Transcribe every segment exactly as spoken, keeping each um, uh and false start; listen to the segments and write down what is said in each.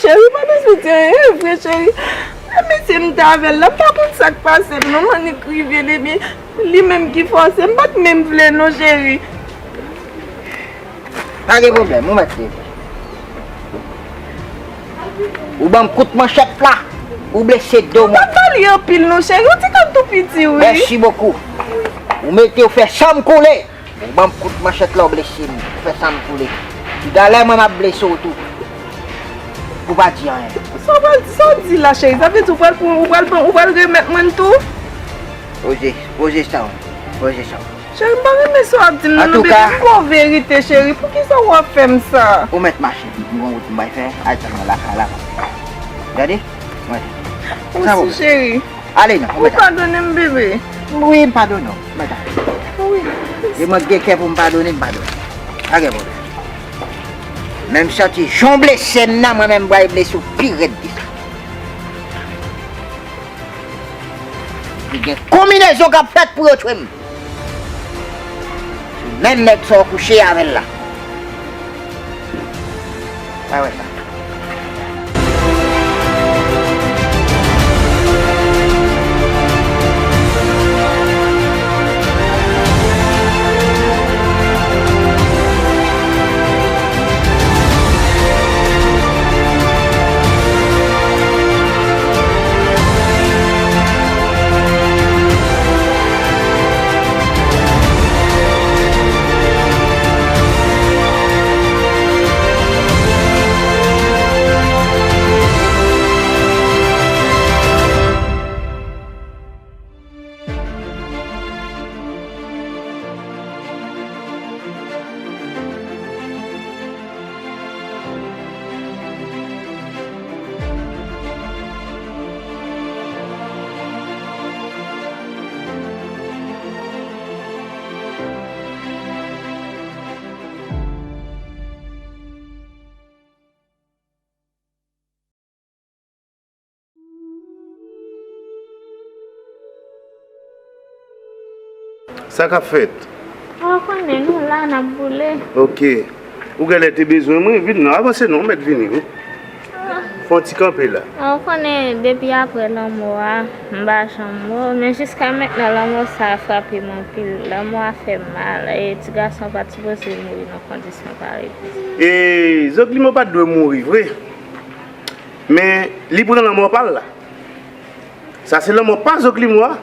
Cheri, pa bezwen di anyen vre, cheri. Lè mesye m te avè l la, m pa konn sa k pase m non, m annik rive depi li menm ki fòse m, m pa t menm vle non, cheri. Pa gen pwoblèm, ou mèt leve. Ou ban m kout manchèt la, ou blese do mwen. Ou pa t ba li anpil non, cheri, yon ti kòb tou piti, wi. Mèsi bokou. Ou mete w fè san m koule. Ou ban m kout manchèt la, ou blese m, ou fè san m koule. Piga lè mwen m ap blese w tou. Ou pa di anyen. Sa w pral, sa w di la, cheri? Sa vle di ou pral pran, ou pral pran, ou pral remèt mwen l tou? Poze, poze sa w, poze sa w. Cheri, m pa renmen sa w ap di m nan, non, bebe, m ba w verite, cheri. Poukisa w ap fè m sa? Ou mèt mache, m gon wout m bay fè, al tann mwen lakay la. Gade, mwen. Ou si, cheri. Ale non, ou padone m, bebe? Wi, m padone w. Mèt ale. Wi. E mwen gen kè pou m padone, m padone. Pa gen pwoblèm. Men m santi jan w blese m nan, mwen menm m pral blese w pi rèd ke sa. Gen konbinezon k ap fèt pou yo tchwe m. Se menm nèg sa w kouche avè l la. Mwen wè sa. Sa k ap fèt? Ou konnen nou la, n ap boule. Ok. Ou genlè te bezwen mwen, vin non, avanse non, ou mèt vini wi. Fè yon ti kanpe la. Ou konnen depi apre lanmò a, m pa janm mò, men jiska mentnan lanmò sa a frape m anpil. Lanmò a fè m mal, e ti gason pa t sipoze mouri nan kondisyon parèy. E Zoklimo pa t dwe mouri vre. Men li pran lanmò pa l la. Sa se lanmò pa Zoklimo a.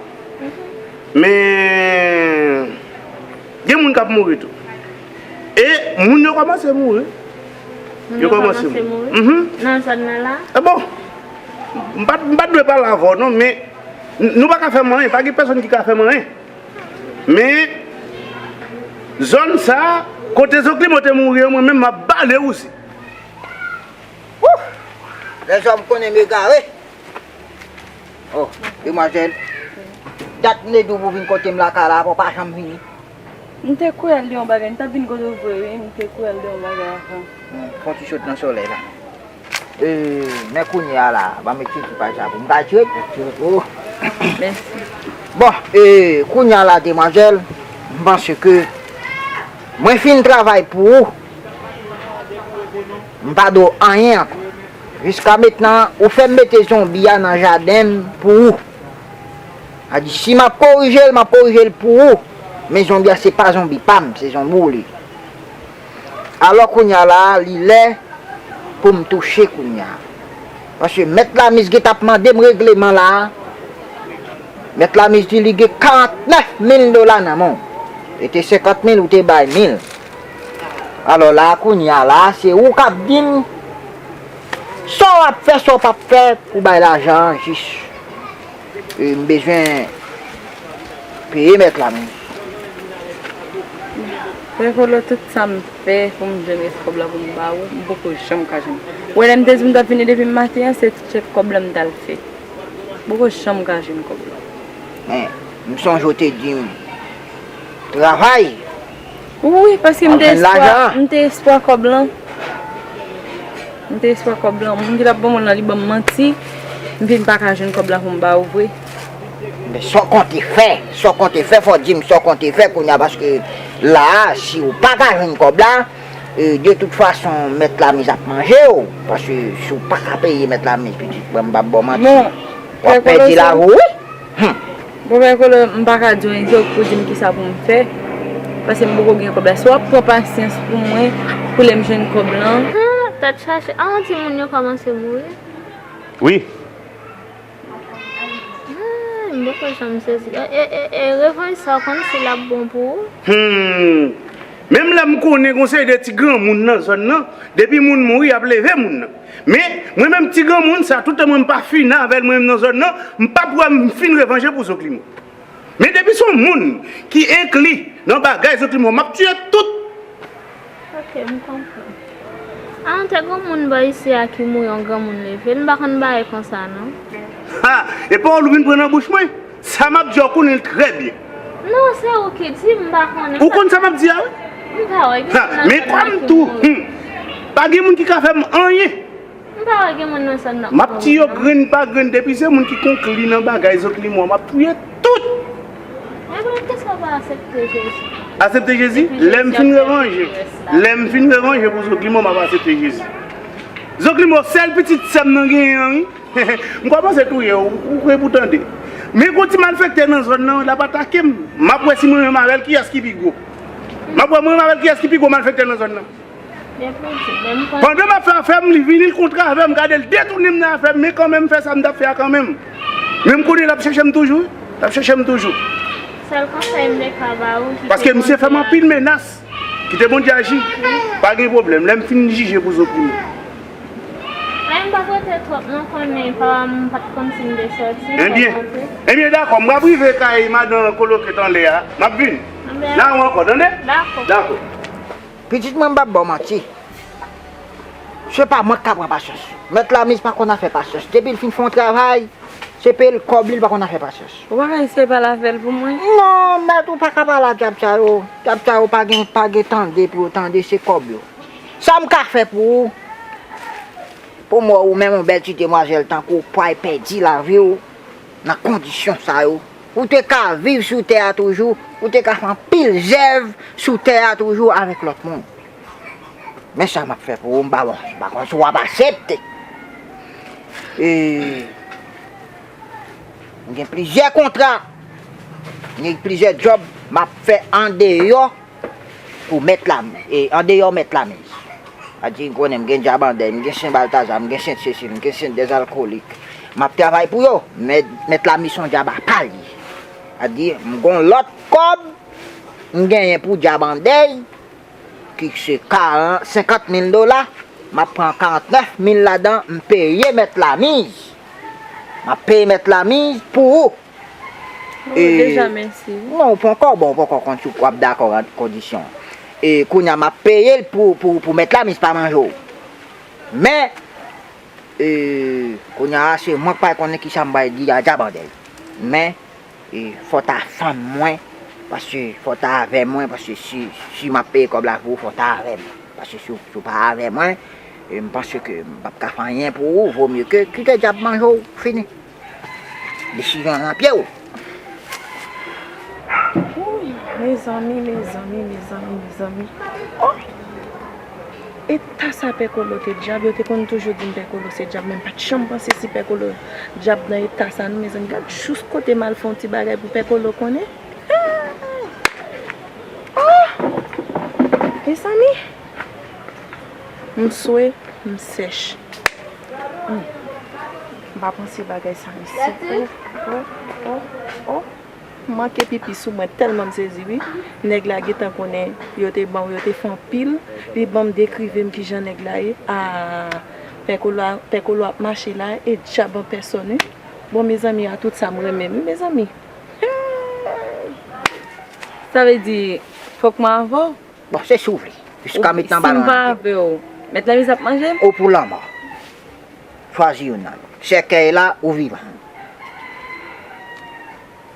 Men gen moun k ap mouri tou. E moun yo kòmanse mouri. Moun yo kòmanse mouri. Mhm. Nan zòn nan la? E bon, m pa, m pa t dwe pale avè w non, men n-, nou pa ka fè m anyen, pa gen pèsonn ki ka fè m anyen. Men zòn sa a, kote Zoklimo te mouri an, mwen menm m ap bale osi. Wouh! Lèzòm konnen m egare. Oh, demwazèl, dat m te di w pou w vin kote m lakay la, avan w pa janm vini. M te kwè al de yon bagay, m t ap vin kote w vre wi, m te kwè al de yon bagay avan. Hmm, fè yon ti sot nan solèy la. E, men kounye a la, ban m ekipaj sa pou m ka tire. Oh. Mèsi. Bon, e, kounye a la, demwazèl, m panse ke mwen fin travay pou ou. M pa dwe w anyen ankò. Jiska mentnan, ou fè m mete zonbi a nan jaden m pou ou. A di, si m ap korije l, m ap korije l pou ou. Men zonbi a, se pa zonbi pa m, se zonbi w li. Alò, kounye a la, li lè pou m touche kounye a. Paske mèt Lamis gen t ap mande m regleman la. Mèt Lamis di li gen karantnèf mil dola nan men w. E te senkant mil, ou te bay mil. Alò la, kounye a la, se ou k ap di m sa w ap fè, sa w p ap fè pou bay lajan an jis. E m bezwen peye mèt la menm. Frè Kolo, tout sa m fè pou m jwenn rès kòb la pou m ba ou, m poko janm ka jwenn. Ou wè lè m te di w m t ap vini depi maten an, se tchèk kòb la m t al fè. M poko janm ka jwenn kòb la. Men, m sonje w te di m, travay. Wi, paske m te espwa, m te espwa kòb lan. M te espwa kòb lan. Moun ki t ap ban mwen lan, li ban m manti. M vin pa ka jwenn kòb la pou m ba ou vre. Men sa w konte fè, sa w konte fè, fò w di m sa w konte fè kounye a, paske la a, si w pa ka jwenn kòb la, E, de tout fason, Mèt Lamiz ap manje w, paske si w pa ka peye Mèt Lamiz, pitit mwen, m p ap ba w manti. Bon, w ap pèdi lavi w, wi. Hum. Bon, Pè Kolo, m pa ka di w anyen, se ou k pou di m kisa pou m fè, paske m poko gen kòb la. Si w ap pran pasyans pou mwen, pou lè m jwenn kòb lan. Hum, tèt chaje. Ah, timoun yo kòmanse mouri. Wi. Ah, m poko janm sezi. E, e, e, e revanj sa w konn si l ap bon pou ou? Hmm. Menm lè m konnen gon seri de ti granmoun nan zòn nan, depi moun mouri, y ap leve moun nan. Men, mwen menm ti granmoun sa, toutan mwen m pa fini avè l mwen menm nan zòn nan, m p ap wè m fin revanje pou Zoklimo. Men depi se yon moun ki enkli nan bagay Zoklimo, m ap tiye tout. Ok, m konprann. A, te gon moun bò isi a ki mouri, yon granmoun leve l. M pa konn bagay konsa, non. Ha! E pawòl ou vin pran nan bouch mwen? Sa m ap di a, ou konnen l trè byen. Non, se ou ki di, m pa konnen. Ou konn sa m ap di a, wi? M pa wè gen moun nan zòn nan ki mouri. Ha! Men kwè m tou, hmm, pa gen moun ki ka fè m anyen. M pa wè gen moun nan zòn nan. M ap tiye yo grenn pa grenn, depi se moun ki konkli nan bagay Zoklimo, m ap touye tout. Ebyen, kisa w pa aksepte Jezi? Aksepte Jezi? Lè m fin revanje. Lè m fin revanje pou Zoklimo, m ap aksepte Jezi. Zoklimo, sèl pitit sè m nan genyen an, wi. M kòmanse touye w, ou, ou prè pou tande. Men gon ti malfektè nan zòn nan, l ap atake m. M ap wè si mwen menm avè l, kiyès ki pi gwo. M ap wè mwen menm avè l, kiyès ki pi gwo malfektè nan zòn nan. Pandan m ap fè afè m, li vini, l kontre avè m, gade l detounen m nan afè m, men kanmenm m fè sa m t ap fè a kanmenm. Men m konnen l ap chèche m toujou, wi. L ap chèche m toujou. Sèl konsèy m te ka ba ou, kite Bondye aji. Paske misye fè m anpil menas. Kite Bondye aji. Pa gen pwoblèm. Lè m fin jije pou Zoklimo. Men m p ap rete twòp non, konnen pa m pa t konn si m te sòti. Ebyen, ebyen, dakò, m ap rive kay madan Koloket anlè a. M ap vin. N a wè ankò, tande? Dakò. Dakò. Pitit mwen, m p ap ba w manti. Se pa mwen k ka pran pasyans. Mèt Lamiz pa konn afè pasyans. Depi l fin fè yon travay, se peye l kòb li, l pa konn afè pasyans. Ou pa ka eseye pale avè l pou mwen? Non, mèt, ou pa ka pale a dyab sa yo. Dyab sa yo pa gen, pa gen tande pou yo tande, se kòb yo. Sa m ka fè pou ou? Pou m wè ou menm, yon bèl ti demwazèl tankou w, pral pèdi lavi w nan kondisyon sa yo. Ou te ka viv sou tè a toujou, ou te ka fè anpil zèv sou tè a toujou avèk lòt moun. Men sa m ap fè pou ou, m pa bon, m pa konn si w ap aksepte. E, m gen plizyè kontra, m gen plizyè djòb m ap fè andeyò pou Mèt Lamiz, e, andeyò Mèt Lamiz. Sa di, ou konnen, m gen Djabandèy, m gen Sen Baltaza, m gen Sent Sesil, m gen Sent Dèzalkolik. M ap travay pou yo, men Mèt Lamiz se yon djab apa l ye. Sa di, m gen yon lòt kòb, m genyen pou Djabandèy, ki se karan-, senkant mil dola, m ap pran karantnèf mil ladan, m peye Mèt Lamiz. M ap peye Mèt Lamiz pou ou. Ou deja mèsi wi. Non, ou poko bon, ou poko konn si w ap dakò ak kondisyon. E kounye a m ap peye l pou, pou, pou Mèt Lamiz pa manje w. Men, e, kounye a se mwen k pral konnen kisa m pral di a Djabandèy. Men, e, fò w ta fanm mwen, paske fò w ta avè mwen, paske si, si m ap peye kòb la pou ou, fò w ta avè m. Paske si w, si w pa avè mwen, e, m panse ke m p ap ka fè anyen pou ou, vomye ke kite dyab manje w, fini. Desizyon an nan pye w. Wouy, mezanmi, mezanmi, mezanmi, mezanmi. Oh! Eta sa Pè Kolo te djab, yo te konn toujou di m Pè Kolo se djab, men m pa t janm panse si Pè Kolo djab nan eta sa non, mezanmi. Gad jis kote m al fè yon ti bagay pou Pè Kolo konnen. Oh! Mezanmi. M swe, m sèch. Hmm. M pa panse bagay sa, mesye. Oh, oh, oh, oh. M manke pipi sou mwen, tèlman m sezi, wi. Nèg la gentan konnen yo te ban, yo te fè anpil. Li ban m dekrive m kijan nèg la ye. Ah, Pè Kolo, Pè Kolo ap mache la, e djab an pèsòn, wi. Bon, mezanmi, a tout sa m renmen m, mezanmi. Hey! Sa vle di, fòk mwen avè w? Bon, se si w vle. Jiska met nan balan. Si m pa avè w, Mèt Lamiz ap manje m? Ou pou lanmò. Chwazi youn nan yo. Sèkèy la, ou vivan.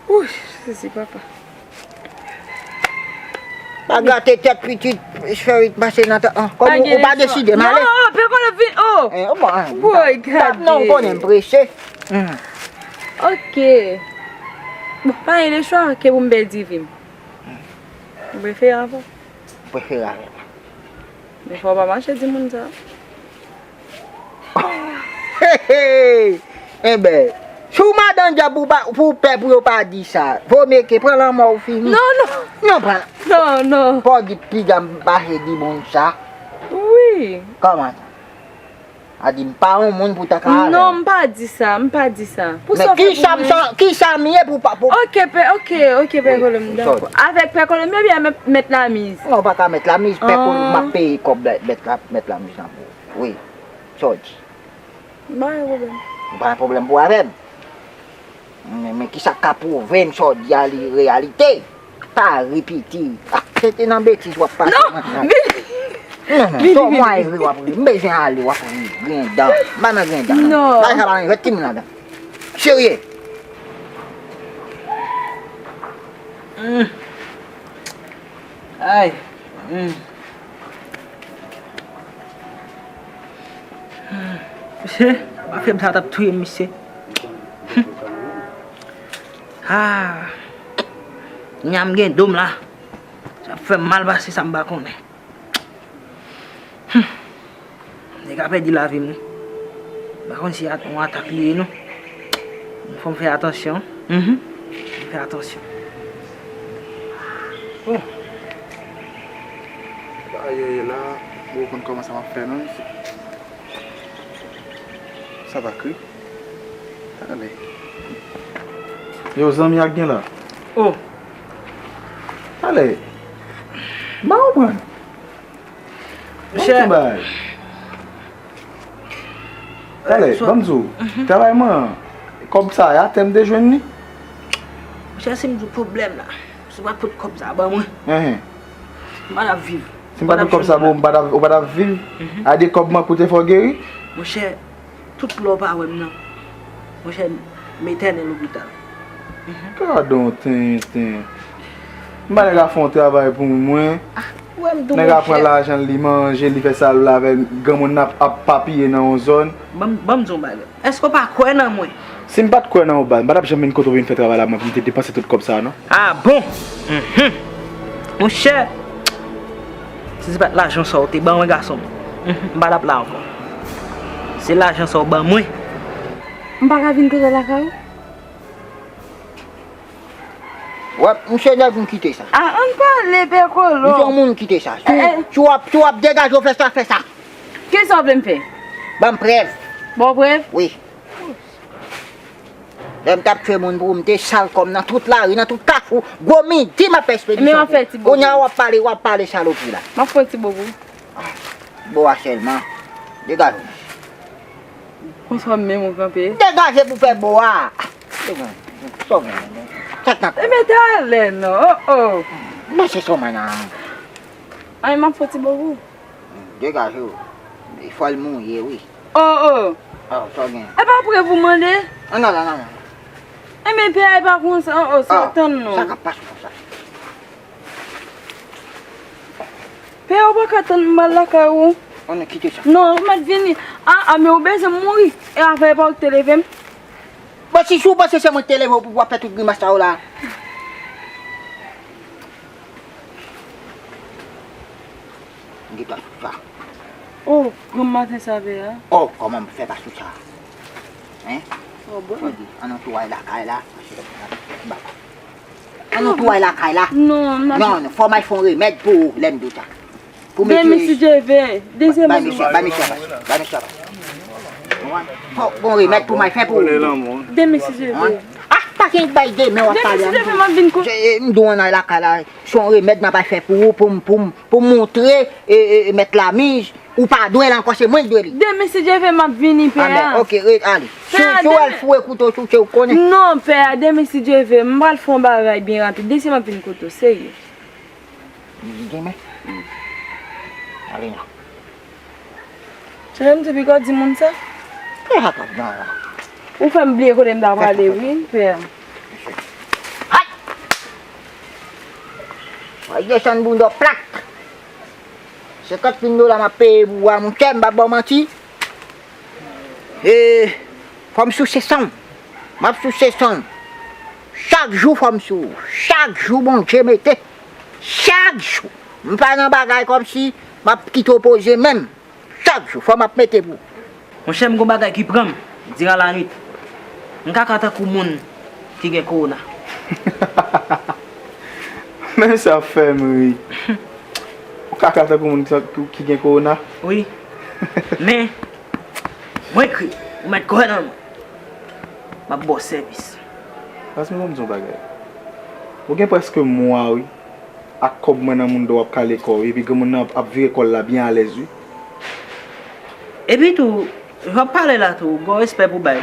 Wouy, sezi papa. Pa gate tèt pitit, Cherit pase nan tan. Kòm ou pa deside, m ale. Non, Pè Kolo vin, oh. Eh, bon, eh, woy, gade. Non, ou konnen m prese. Hmm. Ok. Bon, pa gen lechwa ke pou m pèdi vi m. M prefere avè w. M prefere avè w. Men fò w pa mache di moun sa. Hey, hey! Enben, si w madan dyab pou w pa, pou w pè pou yo pa di sa, vo mye ke pran lanmò w fini. Non, non. Non, pran. Non, non. Fò w di piga m mache di moun sa. Wi. Kòman sa? A di m pa yon moun pou ta ka avè m. Non, m pa di sa, m pa di sa. Pou sa w fè pou mwen. Men kisa m ye pou pa pou. Ok, pè, ok, ok, pè Kolonm, dakò. Avèk pè Kolonm, ebyen mèt, mèt Lamiz. Non, w pa ka mèt Lamiz, pè Kolonm, m ap peye kòb mèt la, mèt Lamiz nan pou ou. Wi, sa w di. M pa gen pwoblèm. M pa gen pwoblèm pou avè m. Men, men kisa k ka pwouve m sa w di a li reyalite? Pa ri piti. Ah, se te nan betiz w ap pase. Non, non, non, non, non, vini, non, non, vini, vini, vini. Mwen ri w ap ri. M bezwen ale w ap ri. Grenn dan. M pa nan grenn dan, non. Non. Bagay sa pa nan jwèt timoun ladan. Serye. Hmm. Ay. Hmm. Mesye, pa fè m sa t ap touye m, mesye. Ah. Nyanm gen do m la. Sa ap fè m mal pase sa m pa konnen. Hmm. Nèg la pèdi lavi m wi. M pa konn si at-, yon atak li ye non. Fò m fè atansyon. Mhm. Fè atansyon. Oh. Sa ye la, bon, ou konn kòman sa m ap fè non. Sa pa kri. Talè. Yo, zanmi ak gen la. Oh. Talè. M pa konprann. Monchè. Talè, ban m di w, travay mwen an, kòb sa a, atè m te jwenn li. Monchè, si m di w pwoblèm la, si w pa t pot kòb sa a ban mwen, m pa t ap viv. Si m pa t pot kòb sa a ban w, m pa t ap, ou pa t ap viv. A de kòb manke w te fè w geri. Monchè, tout lè w pa wè m nan, monchè, m etène lopital. Gadon tenten. M ba nèg la fè yon travay pou mwen. Nèg la pran lajan l, li manje, li fè sa l vle avè l. Granmoun nan ap, ap papiye nan yon zòn. Ban m, ban m di w yon bagay. Èske w pa kwè nan mwen? Si m pa t kwè nan ou, baz, m pa t ap janm vin kote w vin fè travay la, mwen, pou m te depanse tout kòb sa a, non. Ah bon? Mhm. Monchè, si se pa t lajan sa w te ban mwen, gason m, mhm, m pa t ap la ankò. Se lajan sa w ban mwen. M pa ka vin kote w lakay ou? Wè, m se nèg m kite sa. Ah, ann pale, pè Kolo. M se yon moun kite sa. Si w, si w ap, si w ap degaje w fè sa, fè sa. Kisa w vle m fè? Ban m prèv. Ba w prèv? Wi. Lè m t ap tchwe moun pou ou, m te sal kò m nan tout lari, nan tout kafou. Gwo midi m ap fè ekspedisyon pou ou. Kounye a w ap pale, w ap pale salopri la. M ap fè yon ti bo pou ou. Bo a sèlman. Degaje w. Konsa menm ou kanpe. Degaje pou fè bo a. Sa w gen? Sa k nan kò w? Ebyen talè non. Oh, oh. Mèsi sou mwen nan. Ay, m ap fè yon ti bo pou ou. Degaje w. Fò l mouye, wi. Oh, oh. Oh, sa w gen? E pa prèv ou mande? Ann al, ann al. Ebyen pè a, e pa konsa. Oh, oh, sa tann non. Sa k ap pase konsa? Pè a, ou pa ka tann m al lakay ou? Ann kite sa. Non, ou mèt vini. Ah, ah, men ou bezwen mouri. E afè pa ou ki te leve m? Bon, si, si w panse se mwen ki te leve w pou w ap fè tout grimas sa yo la. M gentan sou sa. Oh, granm maten sa pè a. Oh, kòman m fè pa sou sa? Hein? Oh, bon. Ann nou tou al lakay la. Ann nou tou al lakay la. Non, non, non, fò m al fè yon remèd pou ou, lè m di w sa. Pou mete. Demen si Dye vle. Bay misye, bay misye, bay misye. Fò bon remèd pou m al fè pou ou. Demen si Dye vle. Ah, pa gen bay demen w ap pale a. Demen si Dye vle, m ap vin kou. M di w ann al lakay la. Se yon remèd m ap al fè pou ou, pou m, pou m, pou m montre, e, e, e, mèt Lamiz, ou pa dwe l ankò, se mwen k dwe li. Demen si Dye vle, m ap vini, pè a. Anben, ok, re-, ale. Si, si w al foure kouto sou tjè w konnen. Non, pè a, demen si Dye vle, m pral fè yon bagay byen rapid. Demen m ap vin kote w, serye. Demen? Ale non. Cheri, m te piko di moun sa. Kisa k ap nan la? Ou fè m bliye kote m ta prale, wi, pè. Hay! Ay, desann bounda w plat. Senkant mil dola m ap peye pou ou a, monchè, m p ap ba w manti. E, fò m souse san w. M ap souse san w. Chak jou fò m sou ou. Chak jou Bondye mete. Chak jou. M pa nan bagay kòmsi M ap kite w poze menm. Chak jou, fò m ap mete pou. Monchè, m gon bagay ki pran m diran lannuit. M kaka tankou moun ki gen kowona. Menm sa ap fè m ri. Ou kaka tankou moun ki, ki gen kowona? Wi. Men, mwen kri, ou mèt kwè nan mwen. M ap ba w sèvis. Baz, men ban m di w yon bagay. Ou gen prèske mwa, wi, ak kòb mwen nan mouda w ap kale kò w, epi granmoun nan ap, ap vire kò l la byen alèz, wi. Epi tou, jan w ap pale la tou, ou gen yon respè pou bay.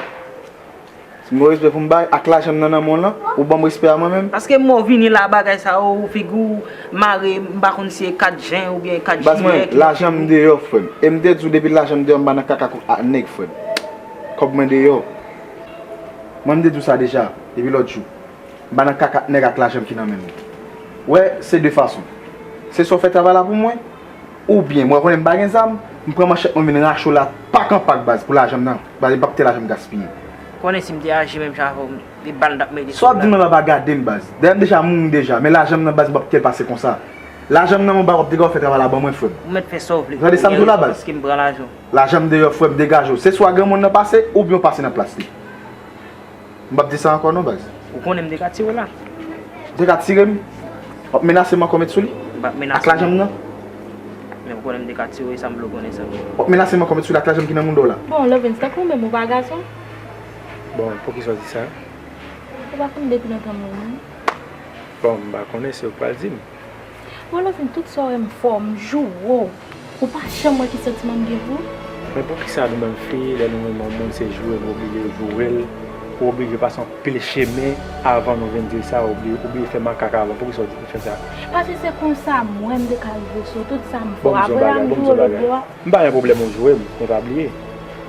Si m gen yon respè pou m bay, ak lajan m nan nan men w lan, ou ban m respè a mwen menm? Paske m wè w vini la, bagay sa yo, ou figi w mare, m pa konn si e kat jen oubyen kat jiyè ki. Baz mwen, lajan m deyò, frè m. E m te di w depi lajan m deyò, m pa nan kaka ak nèg, frè m. Kòb mwen deyò. Mwen, m te di w sa deja, depi lòt jou. M pa nan kaka ak nèg ak lajan m ki nan men m. Wè, se de fason. Se swa w fè travay la pou mwen, oubyen, mwen konnen m pa gen zam, m pran manchèt mwen vin rache w la pak an pak, baz, pou lajan m nan. Baz, e p ap te lajan m gaspiye. Konnen si m te aji menm jan avè w, e bal m t ap mete sou w la. Sa w ap di m nan la pa gade m, baz. Dèyè m deja mouri deja, men lajan m nan, baz, m p ap te l pase konsa. Lajan m nan, mon ba w ap degaje w fè travay la ban mwen, frè m. Ou mèt fè sa w vle. Ou tande sa m di w la, baz? Paske m pran lajan w. Lajan m deyò, frè m, degaje w. Se swa granmoun nan pase, oubyen w pase nan plas li. M p ap di sa ankò non, baz. Ou konnen m te ka tire w la. Ou te ka tire m? W ap menase m ankò met sou li? M p ap menase w. Ak lajan m nan? Men ou konnen m te ka tire w, e sa m vle w konnen sa. W ap menase m ankò met sou li ak lajan m ki nan mouda w la? Bon, Lovens, tankou w menm ou pa gason? Bon, poukisa w di sa? Ou pa konn depi lontan m renmen w? Bon, m pa konnen, se ou k pral di m. Bon, Lovens, tout sa w wè m fè w, m joure w. Ou pa janm wè ki santiman m gen pou ou? Men poukisa nou menm fi, lè nou renmen yon moun, se joure nou oblije joure l, ou oblije pase anpil chemen avan nou vin di l sa, ou oblije, oblije fè makak avan, poukisa w di, fè sa? Paske se konsa m wè m te ka rive sou tout sa m fè w. Bon, m di yon bagay, bon, m di yon bagay. M pa gen pwoblèm ou joure m, men pa bliye.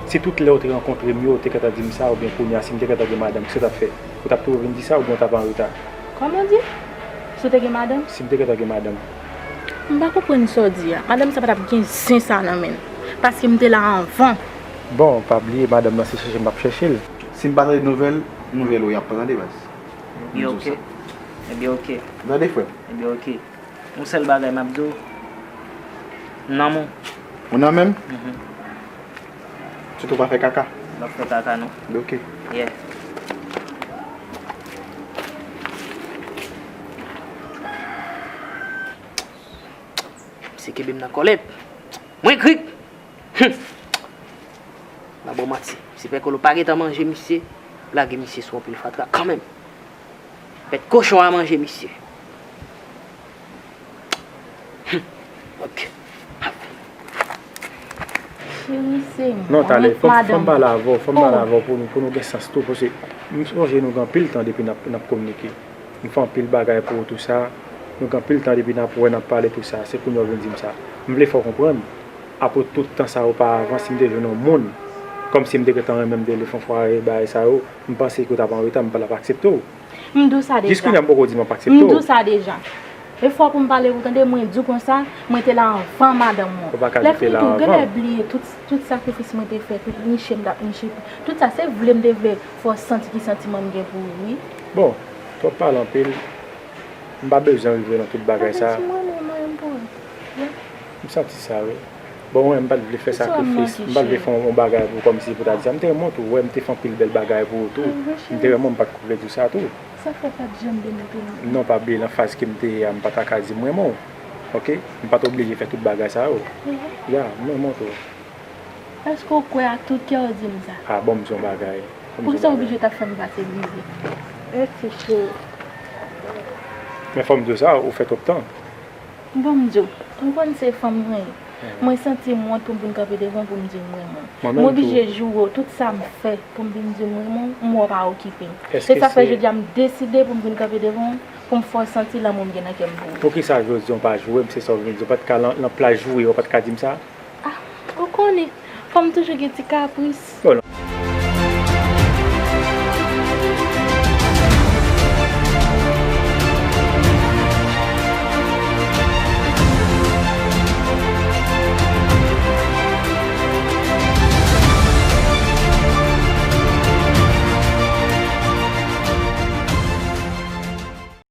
Si tout lè ou te rankontre m yo, ou te gentan di m sa, oubyen kounye a, si m te gentan gen madanm, kisa w t ap fè? Ou t ap toujou vin di sa, oubyen ou t ap anreta? Kòman w di? Si w te gen madanm? Si m te gentan gen madanm. M pa konprann sa w di a. Madanm sa pa t ap gen zen sa nan men l. Paske m te la anvan. Bon, pa bliye, madanm nan se chèche m ap chèche l. Si m pa tande nouvèl, nouvèl ou y ap tande, baz. Ebyen, oke. Ebyen, oke. Tande, frè m. Ebyen, oke. Yon sèl bagay m ap di w, m nan men w. Ou nan men m? Mhm. Sitou pa fè kaka. M p ap fè kaka non. Oke. Yeah. Misye kenbe m nan kòlèt. Mwen krik. Hum. M pa ba w manti. Misye pè kolo pa gentan manje misye. Lage misye sou yon pil fatra kanmenm. Pèt kochon a manje misye. Hum. Ok. Cheri, se mwen, madanm. Non, talè, fò m pale avè w, fò m pale avè w pou nou, pou nou gen sans tou, paske m sonje nou gen anpil tan depi n ap, n ap kominike. M fè anpil bagay pou ou tou sa. Nou gen anpil tan depi n ap wè, n ap pale tou sa. Se kounye a w vin di m sa. M vle fè w konprann. Apre tout tan sa yo pa avan, si m te jwenn yon moun, kòmsi m te gentan renmen, m te vle fè yon fwaye, bagay sa yo, m panse ke w t ap anreta, m pa t ap aksepte w. M di w sa deja. Jis kounye a m poko di m ap aksepte w. M di w sa deja. E fò pou m pale pou w tande, mwen di w konsa, mwen te la anvan madanm ou an. Ou pa ka di w te la anvan. Lè fini tou, genlè bliye tout, tout sakrifis mwen te fè, tout niche m t ap niche, tout sa se vle m te vle fè w santi ki santiman m gen pou ou, wi. Bon, twòp pale anpil. M pa bezwen rive nan tout bagay sa. Sa vle di mwen menm, mwen menm pou ou. M santi sa, wi. Bon, mwen, m pa t vle fè sakrifis, m pa t vle fè yon, yon bagay pou kòmsi pou ta di sa. M te renmen w tou, wè, m te fè anpil bèl bagay pou ou tou. M te renmen w, m pa t vle di w sa tou. Sa fè w pa t janm demontre m? Non, pa bliye, nan faz ke m te ye a, m pa ta ka di m renmen w. Oke? M pa t oblije fè tout bagay sa yo. Ya, m renmen w tou. Èske w kwè ak tout kè w di m sa? A, bon, m di yon bagay. Poukisa w oblije t ap fè m pase brize? Mèsi, cheri. Men fò m di w sa, ou fè twòp tan. Bon, m di w, ou konn se fanm mwen ye. Mwen santi m wont pou m vin kanpe devan w pou m di w m renmen w. M oblije joure w tout sa m fè pou m vin di w m renmen w, m wè w pa okipe m. Se sa fè jodi a m deside pou m vin kanpe devan w, pou m fè w santi lanmou m gen nan kè m pou ou. Poukisa jodi a w pa joure m, se sa w vin di, w pa t ka nan, nan plas joure, w pa t ka di m sa? Ah, ou konnen, fanm toujou gen ti kapris. Bon, non.